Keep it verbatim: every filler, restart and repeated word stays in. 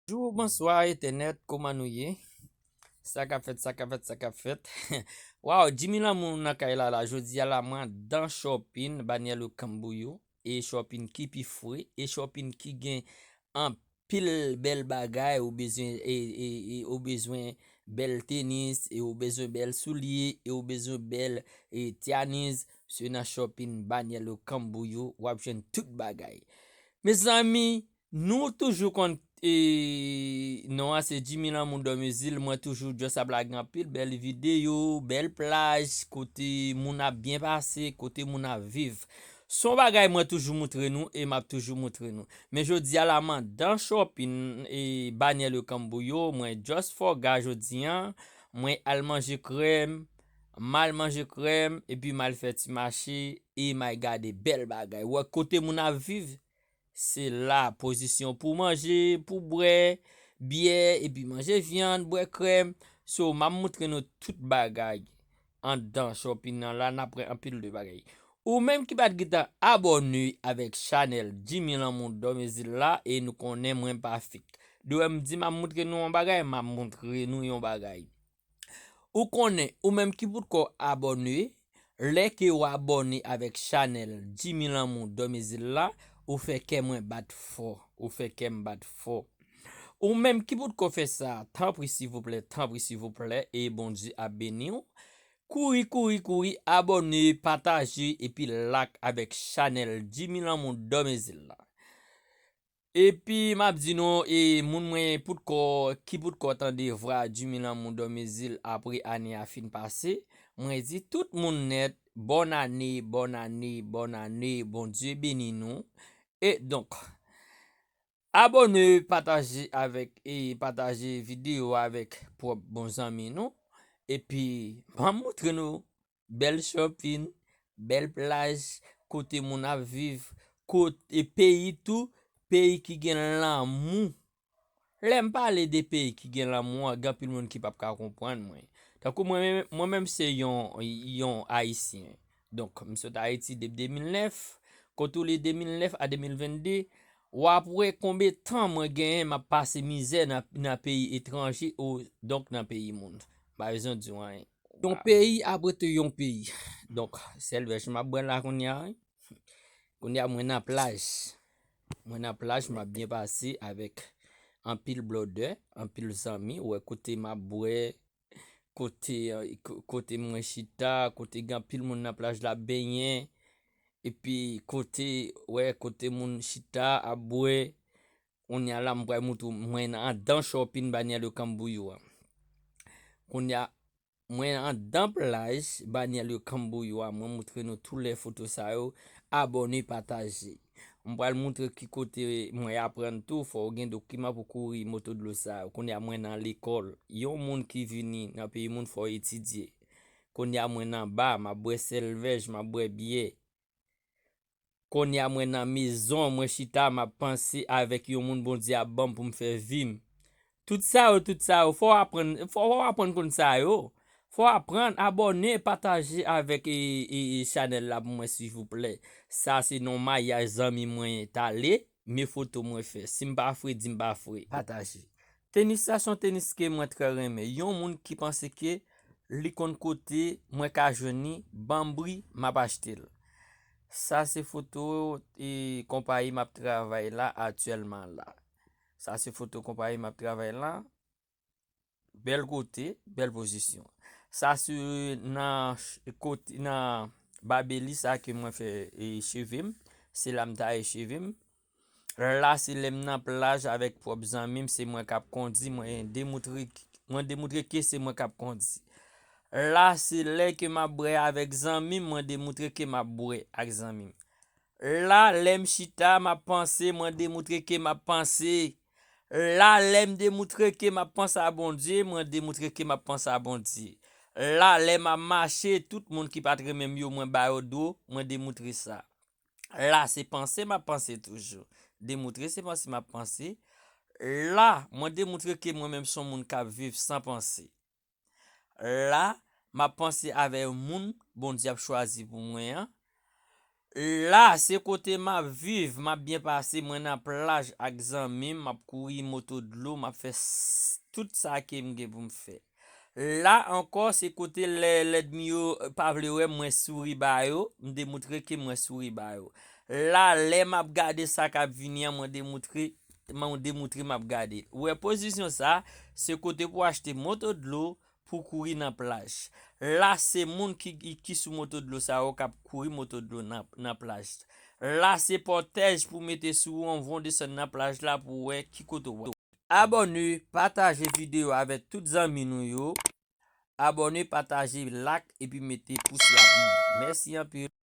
Bonjou, bonswa, entènèt, kòman nou ye? Sa k ap fèt, sa k ap fèt, sa k ap fèt? Waw, Jimmy Lanmou nan kay la, la, jodi a la, mwen dan shopping, Banyèlo Cambouyo, e shopping ki pi fre, e shopping ki gen anpil bèl bagay, ou bezwen, e, e, e, ou bezwen bèl tenis, e ou bezwen bèl soulye, e ou bezwen bèl, e, tyanis, se nan shopping Banyèlo Cambouyo, w ap jwenn tout bagay. Mezanmi, nou toujou konn, e, non an se Jimmy Lanmou Dòmezil, mwen toujou just ap lage anpil bèl videyo, bèl plaj, kote moun ap byen pase, kote moun ap viv. Se yon bagay mwen toujou moutre nou e m ap toujou moutre nou. Men jodi a la, m andan shopping, e, Banyèlo Cambouyo, mwen just fòga jodi an, mwen al manje krèm, m al manje krèm, epi m al fè ti mache, e m al gade bèl bagay. Wè kote moun ap viv, se la, pozisyon pou manje, pou bwè, byè, epi manje vyann, bwè krèm. So, m ap moutre nou tout bagay andan shopping nan la, n ap wè anpil de bagay. Ou menm ki pa t gentan abòne avèk chanèl Jimmy Lanmou Dòmezil la, e nou konnen mwen pa fake. Dwè m di m ap moutre nou yon bagay, m ap moutre nou yon bagay. Ou konnen, ou menm ki potkò abòne, lè ke w abòne avèk chanèl Jimmy Lanmou Dòmezil la, ou fè kè mwen bat fò, ou fè kè m bat fò. Ou menm ki potkò fè sa, tanpri silvouplè, tanpri silvouplè, e Bondye ap beni w. Kouri, kouri, kouri, abòne, pataje, epi like avèk chanèl Jimmy Lanmou Dòmezil la. Epi, m ap di nou, e, moun mwen potkò, ki potkò tande vwa Jimmy Lanmou Dòmezil apre ane a fin pase, mwen di tout moun nèt, bòn ane, bòn ane, bòn ane, Bondye beni nou. E donk, abòne, pataje avèk, e pataje videyo a avèk pwòp bon zanmi nou. Epi, ban m moutre nou bèl shopping, bèl plaj, kote moun ap viv, kote peyi tou, peyi ki gen lanmou. Lè m pale de peyi ki gen lanmou an, gen anpil moun ki p ap ka konprann mwen. Tankou mwen menm, mwen menm se yon, yon Ayisyen. Donk, m sot Ayiti depi de mil nèf, kote w li de mil nèf a de mil venn de, w ap wè konbyen tan mwen genyen m ap pase mizè nan, nan peyi etranje, ou donk nan peyi moun. M pa bezwen di w anyen. Yon peyi ap rete yon peyi. Donk, sèl vèj m ap bwè la kounye a, wi. Kounye a, mwen nan plaj. Mwen nan plaj, m ap byen pase avèk anpil blòdè, anpil zanmi. Ou wè kote m ap bwè, kote, eh, ko-, kote mwen chita, kote gen anpil moun nan plaj la ap benyen. Epi kote, wè, kote moun chita ap bwè. Kounye a la, m pral moutre w, mwen nan andan shopping Banyèlo Cambouyo a. Kounye a, mwen andan plaj Banyèlo Cambouyo a, mwen moutre nou tou lè foto sa yo. Abòne, pataje. M pral moutre ki kote mwen aprann tou, fò w gen dokiman pou kouri moto dlo sa yo. Kounye a, mwen nan lekòl. Yon moun ki vini nan peyi moun, fò w etidye. Kounye a, mwen nan ba, m ap bwè sèl vèj, m ap bwè byè. Kounye a, mwen nan mezon, mwen chita, m ap panse avèk yon moun Bondye ap ban m pou m fè vi m. Tout sa yo, tout sa yo, fò w aprann, fò w aprann konn sa yo. Fò w aprann, abòne, pataje avèk, e, e, e, chanèl la pou mwen, silvouplè. Sa se nan mayaj zanmi mwen t ale, men foto mwen fè. Si m pa fre, di m pa fre. Pataje. Tenis sa se yon tenis ke mwen trè renmen. Yon moun ki panse ke li konn kote mwen ka jwenn li, ban m bri, m ap achte l. Sa se foto, e, konpayi m ap travay la aktyèlman la. Sa se foto konpayi m ap travay la. Bèl kote, bèl pozisyon. Sa se nan ch-, kote, nan babeli sa ke mwen fè, e, cheve m. Se la m taye cheve m. La se lè m nan plaj avèk pwòp zanmi m, se mwen k ap kondi, mwen demoutre, mwen demoutre ke se mwen k ap kondi. La se lè ke m ap bwè avèk zanmi m, mwen demoutre ke m ap bwè ak zanmi m. La, lè m chita, m ap panse, mwen demoutre ke m ap panse. La, lè m demoutre ke m ap panse a Bondye, mwen demoutre ke m ap panse a Bondye. La, lè m ap mache, tout moun ki pa t renmen m yo, mwen ba yo do, mwen demoutre sa. La, se panse m ap panse toujou. Demoutre se panse m ap panse. La, mwen demoutre ke mwen menm se yon moun k ap viv san panse. La, m ap panse avè yon moun Bondye ap chwazi pou mwen an. La, se kote m ap viv, m ap byen pase, mwen nan plaj ak zanmi m, m ap kouri moto dlo, m ap fè s- tout sa ke m gen pou m fè. La ankò, se kote lè lènmi yo pa vle wè m, mwen souri ba yo, m demoutre ke mwen souri ba yo. La, lè m ap gade sa k ap vini an, mwen demoutre, mwen demoutre m ap gade. Ou wè pozisyon sa, se kote pou achte moto dlo, pou kouri nan plaj. La, se moun ki, ki sou moto dlo sa yo k ap kouri moto dlo nan, nan plaj. La, se pòtèj pou mete sou ou, anvan w desann nan plaj la pou w wè ki kote w. Abòne, pataje videyo avèk tout zanmi nou yo. Abòne, pataje, like, epi mete pous la pou mwen. Mèsi anpil.